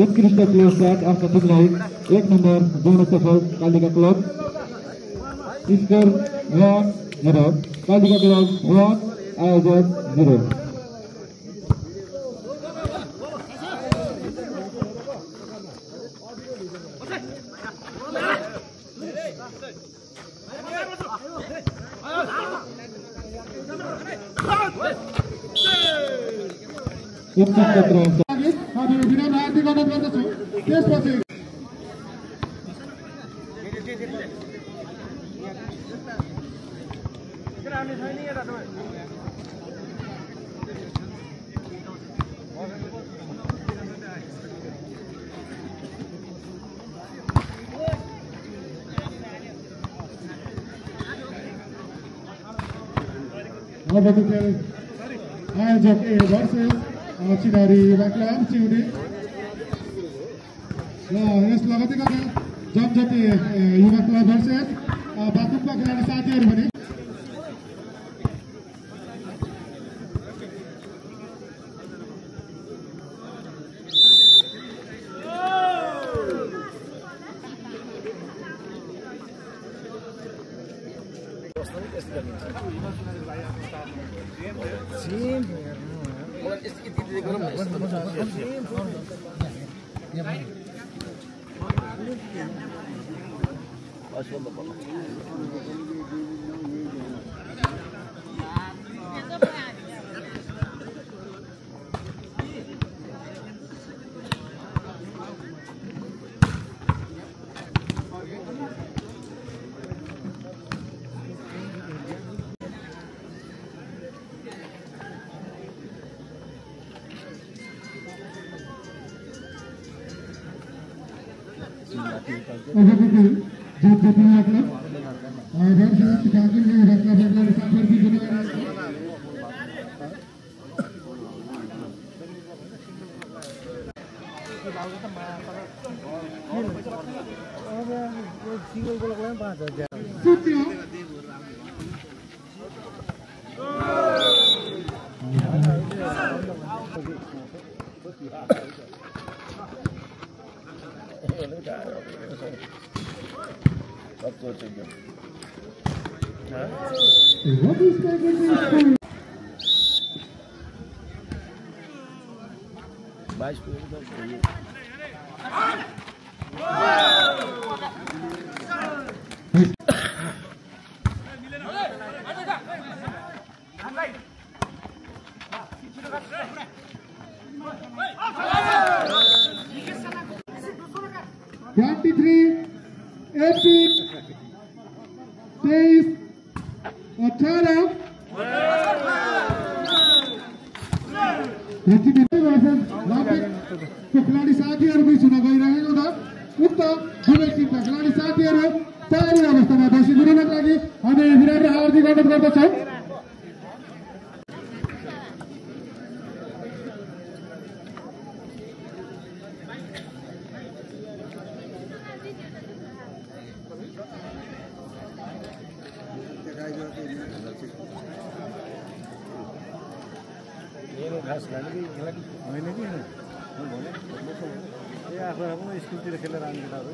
उत्कृष्ट player start after टिमलाई 1 number John सफल Kalika club score 1-0 Kalika club 1 आयोजक 0 आयोजक ए वर्सेस चिनारी युवा क्लब चिउरी र यस लगतै गर्दा जनजति युवा क्लब वर्सेस बाथुङका खेलाडी साथीहरू भने खेलाडी साथीहरूको चुनाव गरिरहेको छ उक्त दुवै टिमका खेलाडी साथीहरू तयारी अवस्थामा बसिदिनुका लागि हामी विराट हार्दिक अनुरोध गर्दछौँ। खास खेलाडी होइन कि आफू आफ्नो स्कुलतिर खेलेर आउने केटाहरू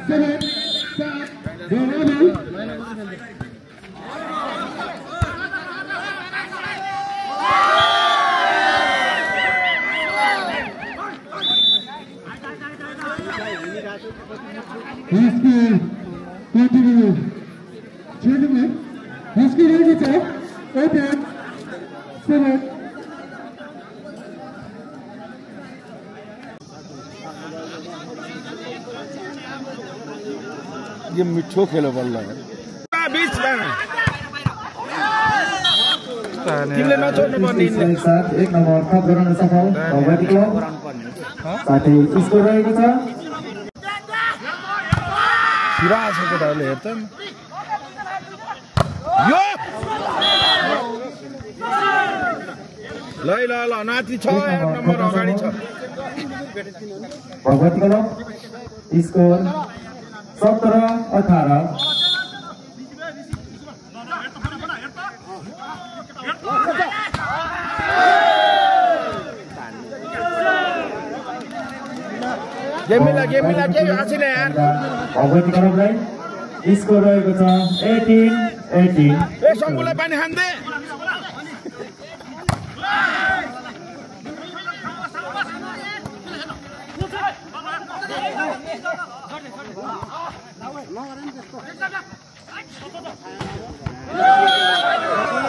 Seven, ये मिठो खेलो बल्ल तिमीले नछोड्नु पर्ने एक नम्बर थप गराउन सफल भगवती क्लब साथै स्कोर रहेको छ छिराछको केटाहरूले हेर्छ यो ल ल नाति छ एक नम्बर अगाडि छ भगवती क्लब स्कोर 17-18 गेमिला के आछिले यार भगवती क्लबलाई स्कोर रहेको छ 18-18 ए शंकुलाई पानी खान्थे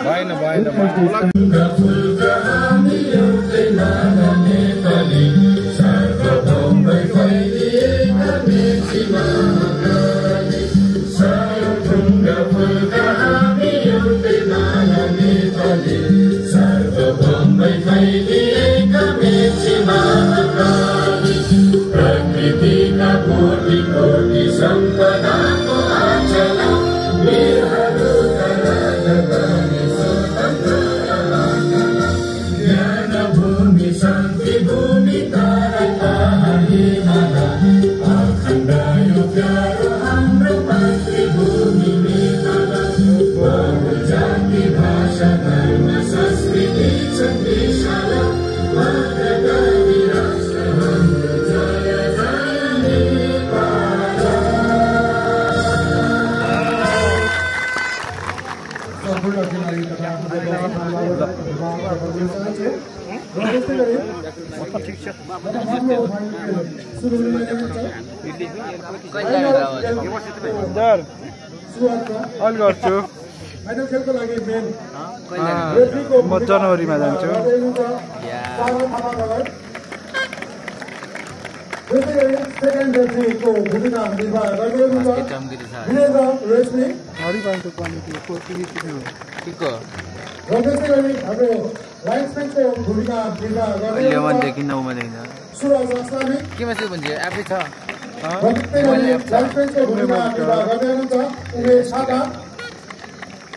भएन अल गर्छु म जनवरीमा जान्छु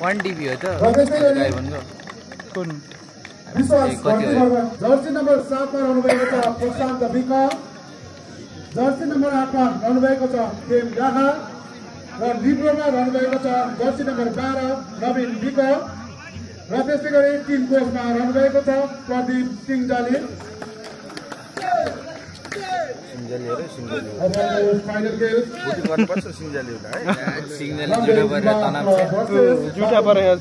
वन टिभी हो त जर्सी नम्बर 7 मा रहनुभएको छ प्रशान्त विक जर्सी नम्बर 8 मा रहनुभएको छ प्रेम राहा र लिब्रोमा रहनुभएको छ जर्सी नम्बर 12 नवीन विक र त्यसै गरी टिम कोचमा रहनुभएको छ प्रदीप सिंहजाली जुटा परेको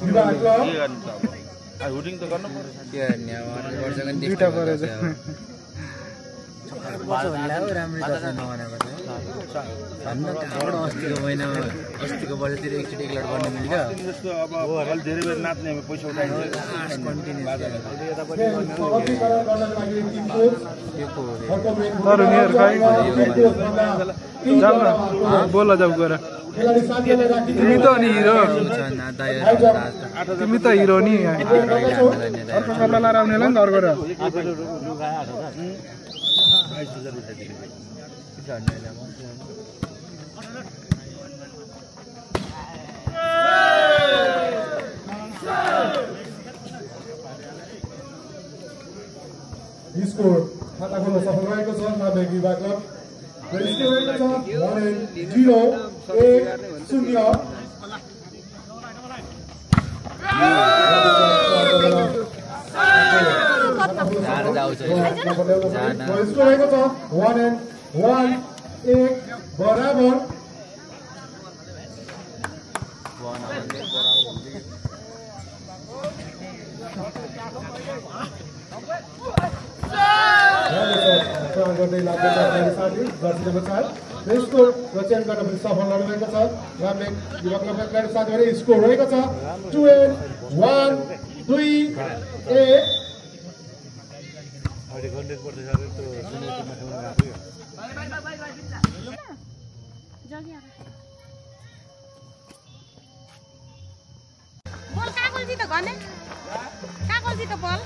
अस्तिको वर्षतिर एकचोटि एक लट गर्नु मिल्यो धेरै बेर नाच्ने पैसा बोल जाऊ गएर तिमी त अनि हिरो तिमी त हिरो नि अर्को कपडा लाएर आउनेलाई नि अर्को स्कोर खाता खोल्न सफल रहेको छ नाभेक युवा क्लब र स्कोर रहेको छ 1-0 1-1 बराबर सेवा गर्दै लाग्दै साथी जर्सी नम्बर 4 र स्कोर र चेन्ज गर्न पनि सफल रहनुभएको छ रामले युवकलाई खेलाडी साथीहरु स्कोर रहेको छ 2-1-2-8 बल कागल त गर्ने कागल त बल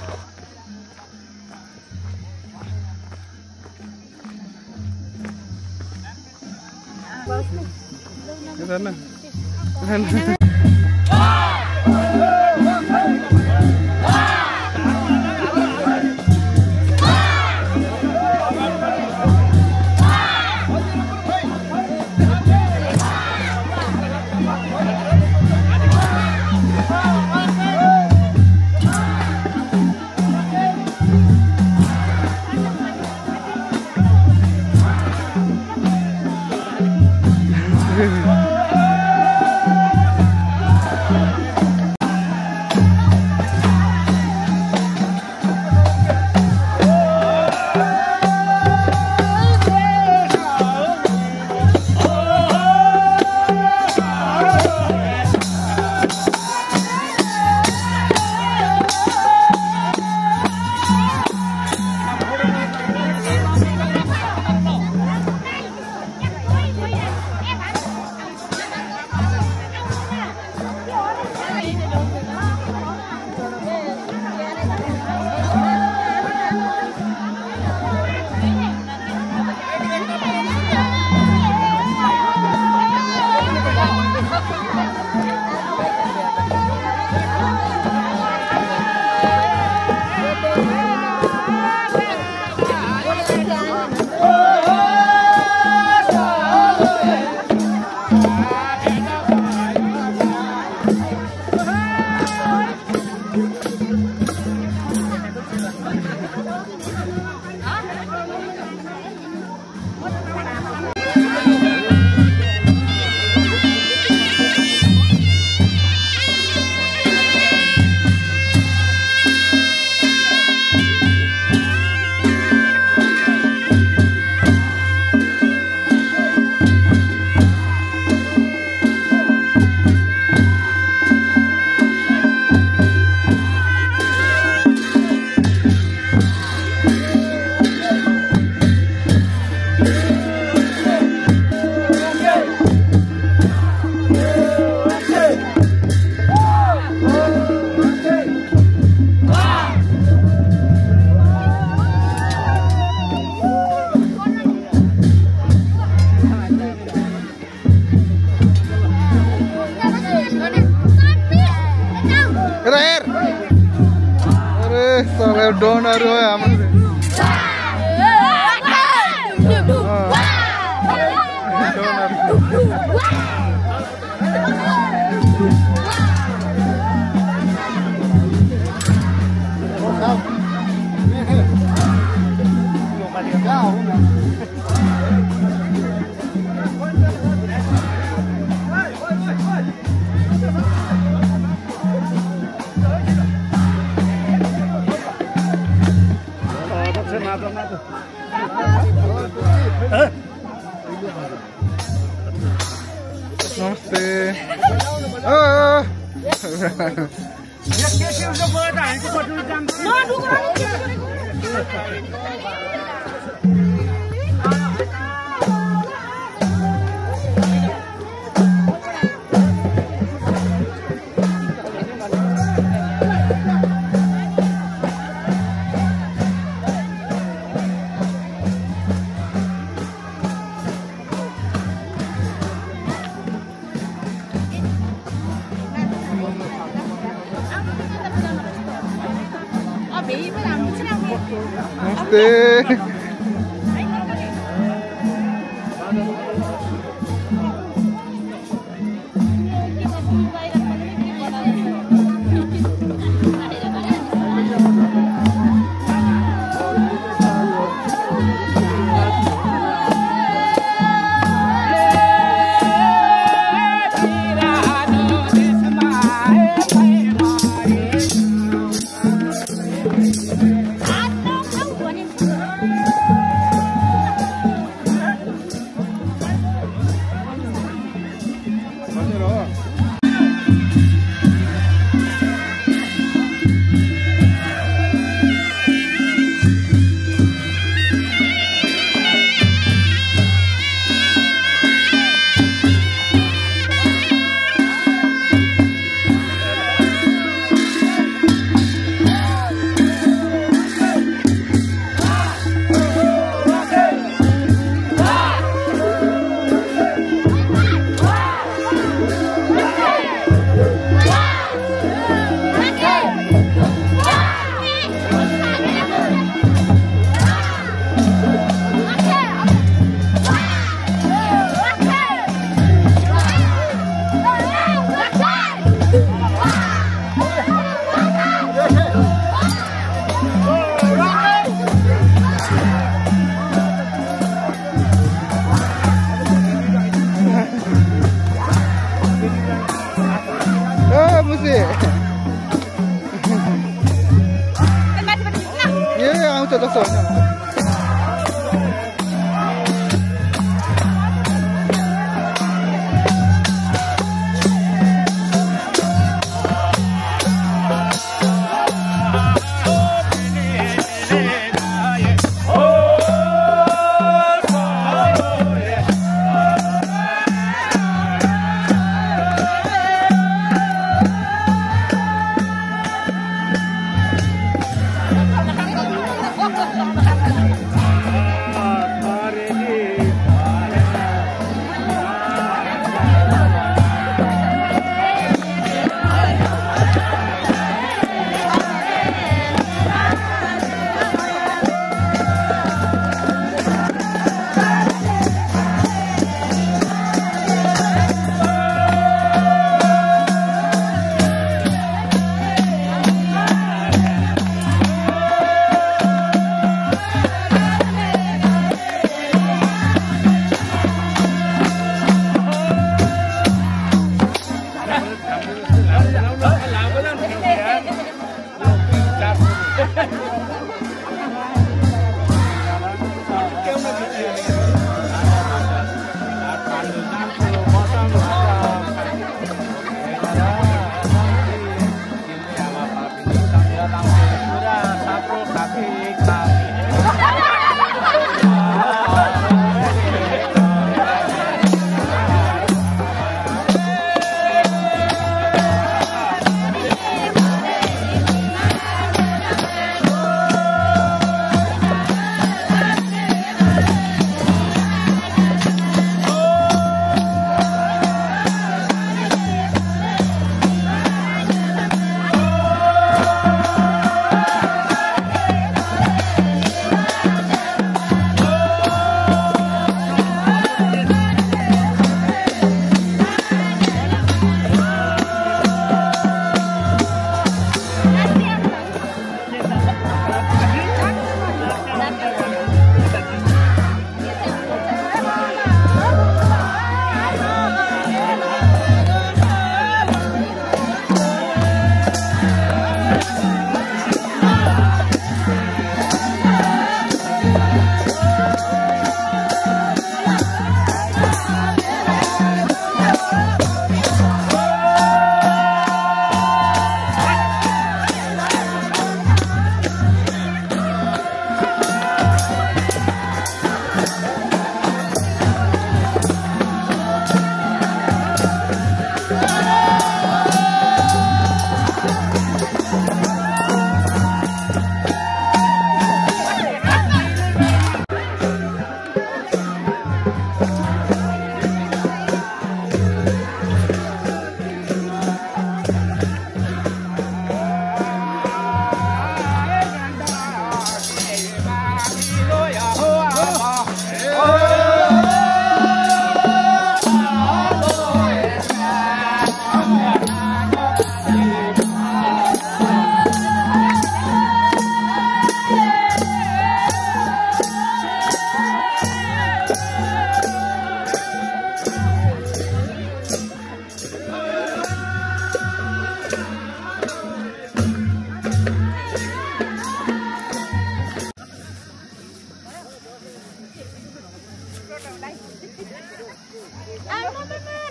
डोनर हो हाम्रो नमस्ते आउँछ जस्तो होइन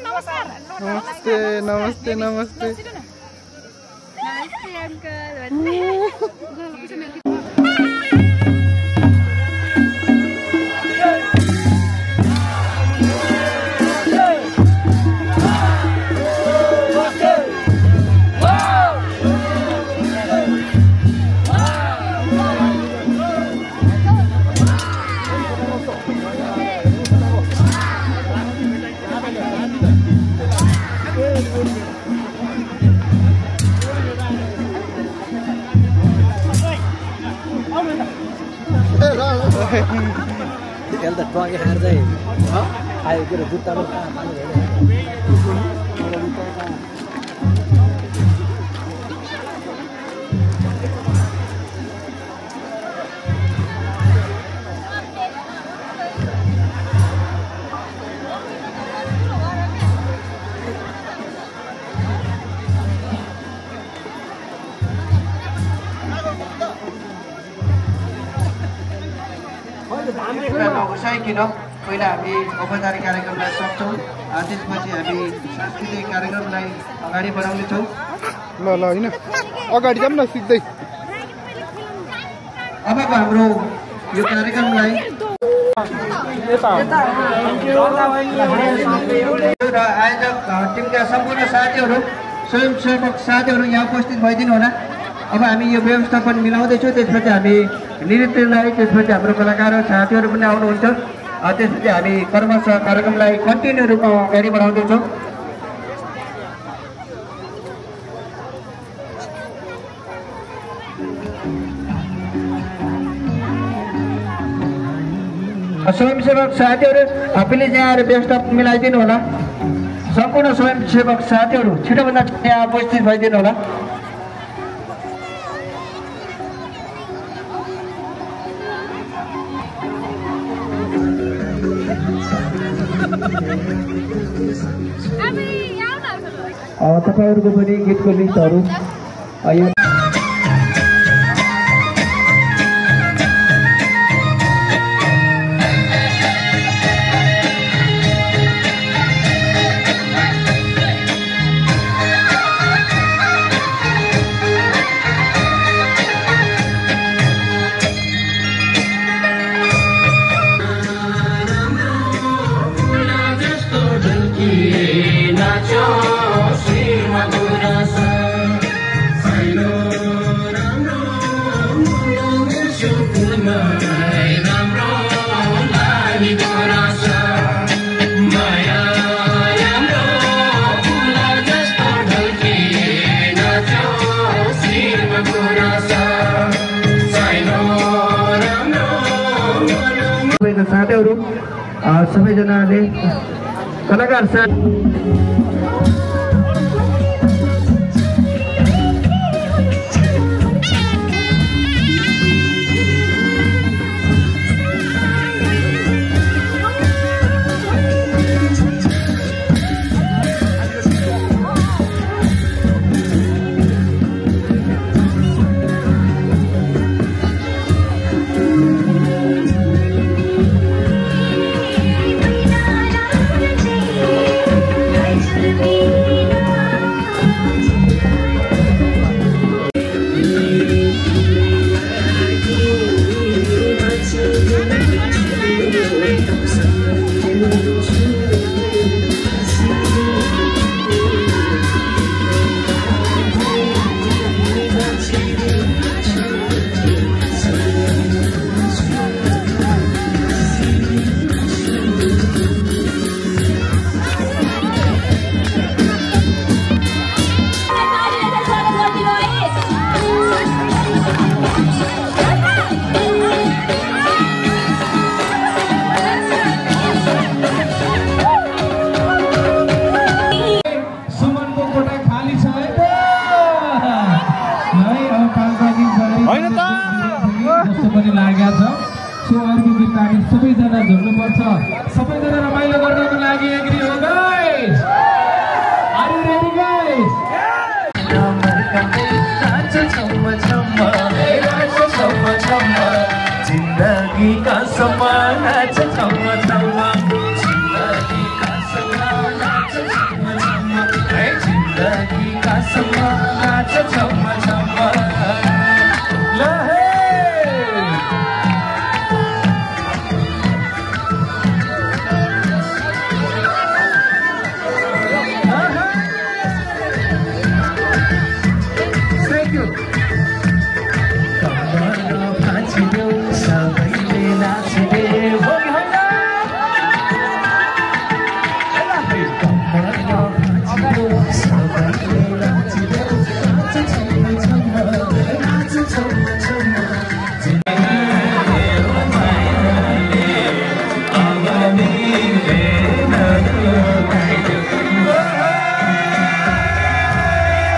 नमस्कार नमस्ते नमस्ते नमस्ते नमस्ते uncle Kaya tak tuang yang harga ini. Ayo kita juta berapa? नबसाइकन पहिला हामी औपचारिक कार्यक्रमलाई सक्छौँ त्यसपछि हामी सांस्कृतिक कार्यक्रमलाई अगाडि बढाउनेछौँ ल ल हैन अगाडि जाम न सिक्दै अबको हाम्रो यो कार्यक्रमलाई र आयोजक टिमका सम्पूर्ण साथीहरू स्वयंसेवक साथीहरू यहाँ उपस्थित भइदिनु होला अब हामी यो व्यवस्थापन मिलाउँदैछौँ त्यसपछि हामी नृत्यलाई त्यसपछि हाम्रो कलाकार साथीहरू पनि आउनुहुन्छ त्यसपछि हामी क्रमशः कार्यक्रमलाई कन्टिन्यू रूपमा अगाडि बढाउँदैछौँ स्वयंसेवक साथीहरू प्लिज यहाँ आएर व्यवस्थापन मिलाइदिनु होला सम्पूर्ण स्वयंसेवक साथीहरू छिटोभन्दा यहाँ उपस्थित भइदिनु होला तपाईहरुको पनि गीतको लिस्टहरू साथीहरू सबैजनाले कलाकार साथ me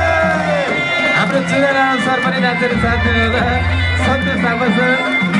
हाम्रो जिल्ला सर पनि नाचेर साथ दिनु होला सन्तोष थापा सर